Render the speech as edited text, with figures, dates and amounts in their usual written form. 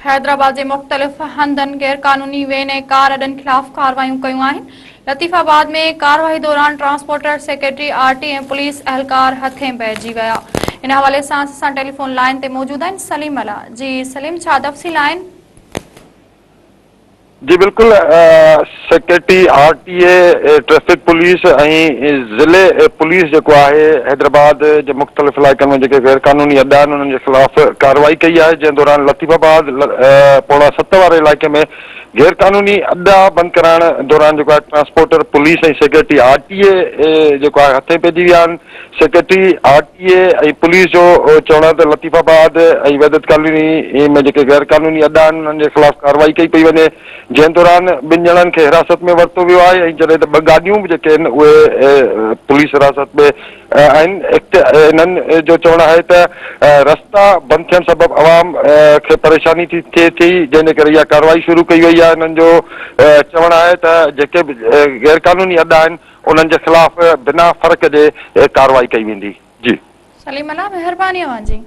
حيدرآباد جي مختلف هنڌن غيرقانوني وين ۽ ڪار اڏن خلاف ڪارروايون ڪيون آهن. لطيف آباد ۾ ڪارروائي دوران transporter, secretary, R T ۽ police اهلڪار هٿين پئجي ويا. ان حوالي سان اسان سان ٽيليفون لائين تي موجود آهن سليم الله. جي سليم ڇا تفصيل آهن؟ جي بلڪل secretary R T A traffic police ۽ ضلعي پوليس جيڪو آهي حيدرآباد جي مختلف علائقن ۾ جيڪي غير قانوني اڏا آهن انهن جي خلاف ڪارروائي ڪئي آهي جنهن دوران لطيف آباد پوڻا ست واري علائقي ۾ غير قانوني اڏا بند ڪرائڻ دوران جيڪو آهي transporter police ۽ secretary R T A جيڪو آهي هٿين پئجي ويا آهن سيڪريٽري آر ٽي اي ۽ پوليس جو چوڻ آهي ته لطيف آباد ۽ وحدت ڪالوني ۾ جيڪي غير قانوني اڏا آهن انهن جي خلاف ڪارروائي ڪئي پئي وڃي جنهن دوران ٻن ڄڻن کي حراست ۾ ورتو ويو آهي ۽ جڏهن ته ٻه گاڏيون به جيڪي آهن اهي پوليس حراست ۾ آهن انهن جو چوڻ آهي ته رستا بند ٿيڻ سبب عوام کي پريشاني ٿي ٿئي ٿي جنهن جي ڪري اها ڪارروائي شروع ڪئي وئي آهي انهن جو چوڻ آهي ته جيڪي به غير قانوني اڏا آهن انهن جي خلاف بنا فرق جي ڪارروائي ڪئي ويندي. جي. سليم الله مهرباني اوهان جي.